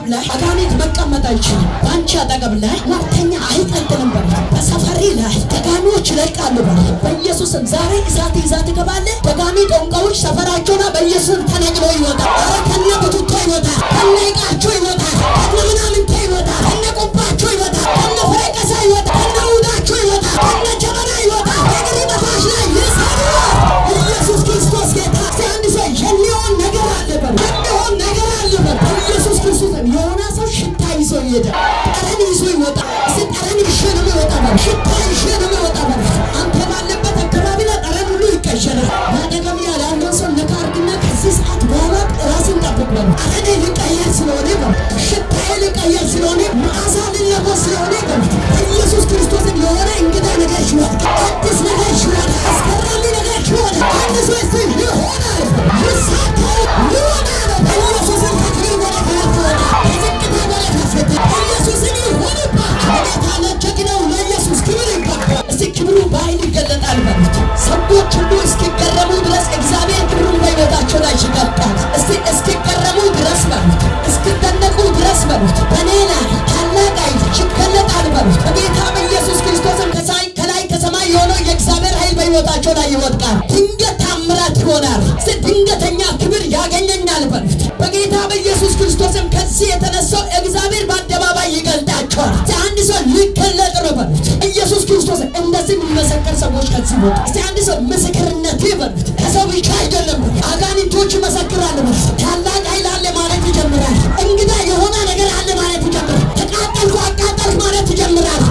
ላይ አጋንንት መቀመጥ አይችልም። በአንቺ አጠገብ ላይ ሟርተኛ አይቀጥልም በሉት። በሰፈሪ ላይ ደጋሚዎች ይለቃሉ በሉት። በኢየሱስም ዛሬ እሳት ይዛ ትገባለህ። ደጋሚ ጠንቋዮች ሰፈራቸውና በኢየሱስም ተነቅሎ ይወጣል። ኧረ ከነ ቡትቶ ይወጣል፣ ከነ ዕቃቸው ይወጣል፣ ከነ ምናምንቴ ይወጣል፣ ከነ ቁባቸው ይወጣል፣ ከነ ፈረቀሳ ይወጣል፣ ከነ ውዳቸው ይወጣል፣ ከነ ጀበና ይወጣል። ከእግር በታች ላይ ይሰብራል። ኢየሱስ ክርስቶስ ጌታ። እስቲ አንድ ሰው የሚሆን ነገር አለ በሉ። የሚሆን ነገር አለ በሉ። በኢየሱስ ክርስቶስ የሆነ ሰው ሽታ ይዞ ይሄዳል። ጠረን ይዞ ይወጣል። እስቲ ጠረን ይዤ ነው የሚወጣ በሉ። ሽታ ይዤ ነው የሚወጣ በሉ። አንተ ባለበት አካባቢ ላይ ጠረን ሁሉ ይቀየራል። በአጠገብ ያለውን ሰው ነካ አድርግና ከዚህ ሰዓት በኋላ ራስን ጠብቅ በሉ። ጠረኔ ሊቀየር ስለሆነ በሉ። ሽታዬ ሊቀየር ስለሆነ፣ መዓዛ ሊለወጥ ስለሆነ በሉት። በኢየሱስ ክርስቶስም የሆነ እንግዳ ነገር ይወጣል። አዲስ ነገር ይወጣል። አስገራሚ ነገር ይወጣል። አንድ ሰው እስቲ ይሆናል፣ ይሳካል፣ ይሆናል። በኢየሱስም ከክብር ወደ ክብር ትወጣል፣ ከዝቅታ ወደ ከፍታ። ኢየሱስም ይሁንባቸው። ለጌታ ለጀግናው ለኢየሱስ ክብር ይገባል። እስቲ ክብሩ በኃይል ይገለጣል በሉት። ሰዎች ሁሉ እስኪገረሙ ድረስ እግዚአብሔር ክብሩን በሕይወታቸው ላይ ይገልጣል። እስቲ እስኪገረሙ ድረስ በሉት፣ እስኪደነቁ ድረስ በሉት። በእኔ ላይ ታላቅ ኃይል ይገለጣል በሉት። በጌታ በኢየሱስ ክርስቶስም ከላይ ከሰማይ የሆነው የእግዚአብሔር ኃይል በሕይወታቸው ላይ ይወድቃል። ድንገት ታምራት ይሆናል። እስቲ ድንገተኛ ክብር ያገኘኛል በሉት። በጌታ በኢየሱስ ክርስቶስም ከዚህ የተነሳው እግዚአብሔር በአደባባይ ይገልጣቸዋል። እስቲ አንድ ሰው ሊገለጥ ነው በሉት። ኢየሱስ ክርስቶስ እንደዚህ የሚመሰክር ሰዎች ከዚህ ወጡ። እስቲ አንድ ሰው ምስክርነት በሉት። ከሰው ብቻ አይደለም በሉት። አጋንንቶች ይመሰክራሉ በሉት። ታላቅ ኃይል አለ ማለት ይጀምራል። እንግዳ የሆነ ነገር አለ ማለት ይጀምራል። ተቃጠልኩ አቃጠልክ ማለት ይጀምራል።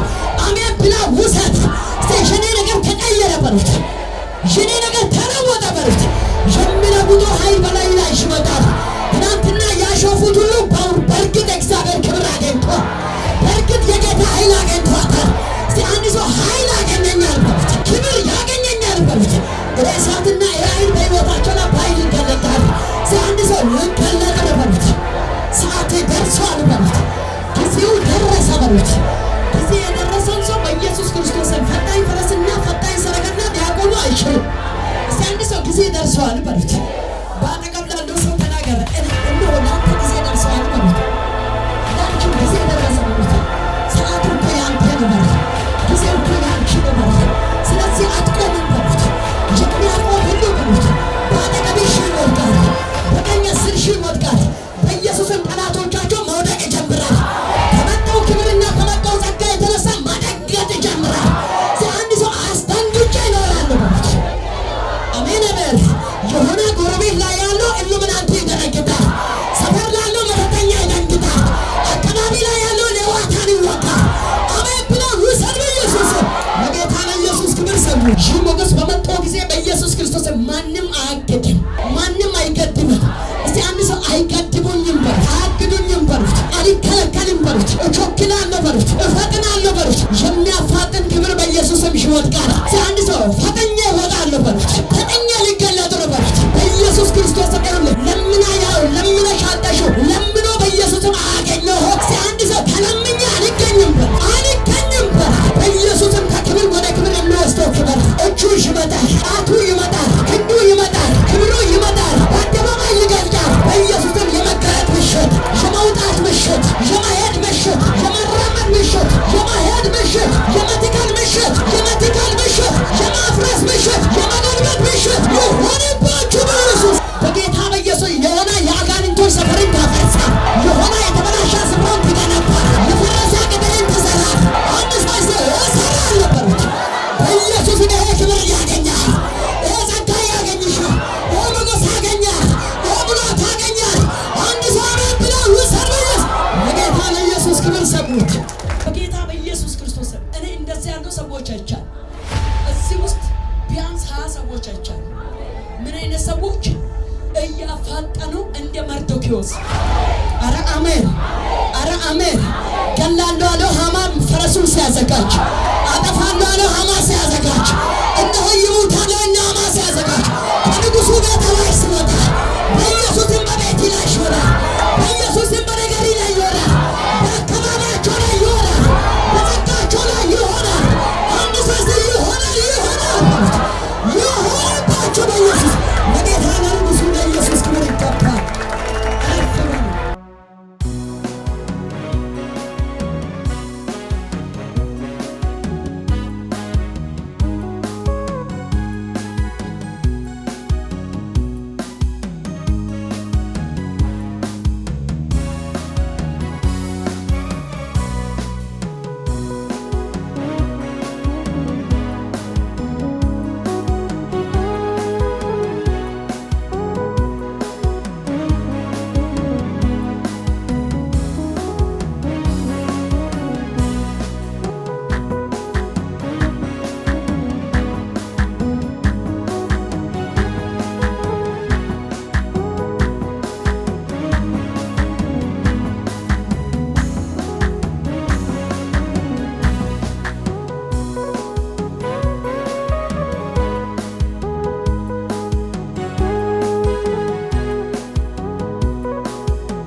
አሜን ብላ ውሰት። እስቲ የኔ ነገር ተቀየረ በሉት። የኔ ነገር ተለወጠ በሉት። የሚለውጠው ኃይል በላይ ላይ ይመጣል። ትናንትና ያሾፉት ሁሉ በእርግጥ እግዚአብሔር ክብር አገኝቷል። በእርግጥ የጌታ ኃይል አገኝቷታል። እስቲ አንድ ሰው ኃይል አገኘኛል በሉት። ክብር ያገኘኛል በሉት። እሳትና የኃይል በሕይወታቸው ላይ በኃይል ይገለጣል። እስቲ አንድ ሰው ሊገለጥ ነው በሉት። ሰዓቴ ደርሷል በሉት። ጊዜው ደረሰ በሉት። ጊዜ የደረሰውን ሰው በኢየሱስ ክርስቶስ ፈጣኝ ፈረስና ፈጣኝ ሰረገላ ሊያቆሙ አይችሉም። እስቲ አንድ ሰው ጊዜ ደርሷል በሉት። በአጠገብ ላለው ሰው ተናገረ። እነሆ ለአንተ ጊዜ ደርሷል በሉት። ለአንቺም ጊዜ ደረሰ በሉት። ሰዓቱ እኮ ያንተ ነው በሉት። ጊዜው እኮ ያንቺ ነው በሉት። ስለዚህ አትቆምም በሉት። የሚያቆም ሁሉ በሉት በአጠገብሽ ሺህ ይወድቃል፣ በቀኝ 10,000 ይወድቃል። በኢየሱስም ጠላቶቻቸው መውደቅ ይጀምራል። ከመጣው ክብርና ከመጣው ጸጋ የተነሳ ማደንገጥ ይጀምራል። እስቲ አንድ ሰው አስደንግጬ እኖራለሁ በሉት። አሜን አሜን። የሆነ ጎረቤት ላይ ያለው ኢሉሚናቲ ይደነግጣል። ሰፈር ላለው መተተኛ ይደነግጣል። አካባቢ ላይ ያለው ሌዋታን ይወጋል። አሜን ብለው ውሰድ በኢየሱስ ለጌታ ለኢየሱስ ክብር ሰጡ። ይህ ሞገስ በመጣው ጊዜ በኢየሱስ ክርስቶስ ማንም አያግድም፣ ማንም አይገድብም። እስቲ አንድ ሰው አይገድቡኝም በሉት፣ አያግዱኝም በሉት፣ አልከለከልም በሉት፣ እቾክላለሁ በሉት፣ እፈጥናለሁ በሉት። የሚያፋጥን ክብር በኢየሱስ ስም ይወድቃል። እስቲ አንድ ሰው ፈጥኜ እወጣለሁ በሉት፣ ፈጥኜ ሊገለጥ ነው በሉት። በኢየሱስ ክርስቶስ ስም ይኸውልህ፣ ለምና ያው ለምነሽ አጣሽው፣ ለምኖ በኢየሱስ ስም አገኘሁ። እስቲ አንድ ሰው ተለምኜ አልገኝም በሉት፣ አልገኝም በሉት። በኢየሱስ ስም ከክብር ወደ ክብር የሚወስደው ክብር እጁ ይመጣል፣ ጣቱ ይመጣል፣ ክንዱ ይመጣል፣ ክብሩ ይመጣል፣ በአደባባይ ይገልጣል። በኢየሱስ ስም የመገለጥ ምሽት፣ የመውጣት ምሽት፣ የመሄድ ምሽት፣ የመራመድ ምሽት፣ የመሄድ ምሽት፣ የመትከል ምሽት፣ የመትከል ምሽት፣ የማፍረስ ምሽት፣ የመገልበጥ ምሽት ይሁንባችሁ በኢየሱስ በጌታ በኢየሱስ። የሆነ የአጋንንቶች ሰፈርን ታፈርሳል። የሆነ የተበላሸ ስፍራን ትገነባል። የፈረሰ ቅጥርን ትሰራል። አንድ ሰው እስቲ እሰራለሁ በሉት። በኢየሱስ ይሄ ክብር ያገኛል። ይሄ ጸጋ ያገኝሻል። ይሄ ሞገስ ያገኛል። ይሄ ሙላት ያገኛል። አንድ ሰው አሜን ብለው ውሰድ በኢየሱስ። ለጌታ ለኢየሱስ ክብር ሰጡት። በጌታ በኢየሱስ ክርስቶስ እኔ እንደዚህ ያሉ ሰዎች አይቻል። እዚህ ውስጥ ቢያንስ 20 ሰዎች አይቻል። ምን አይነት ሰዎች? እያፋጠኑ እንደ መርዶክዮስ። አረ አሜን፣ አረ አሜን። ገላለሁ አለው ሃማ ፈረሱን ሲያዘጋጅ፣ አጠፋለሁ አለው ሃማ ሲያዘጋጅ፣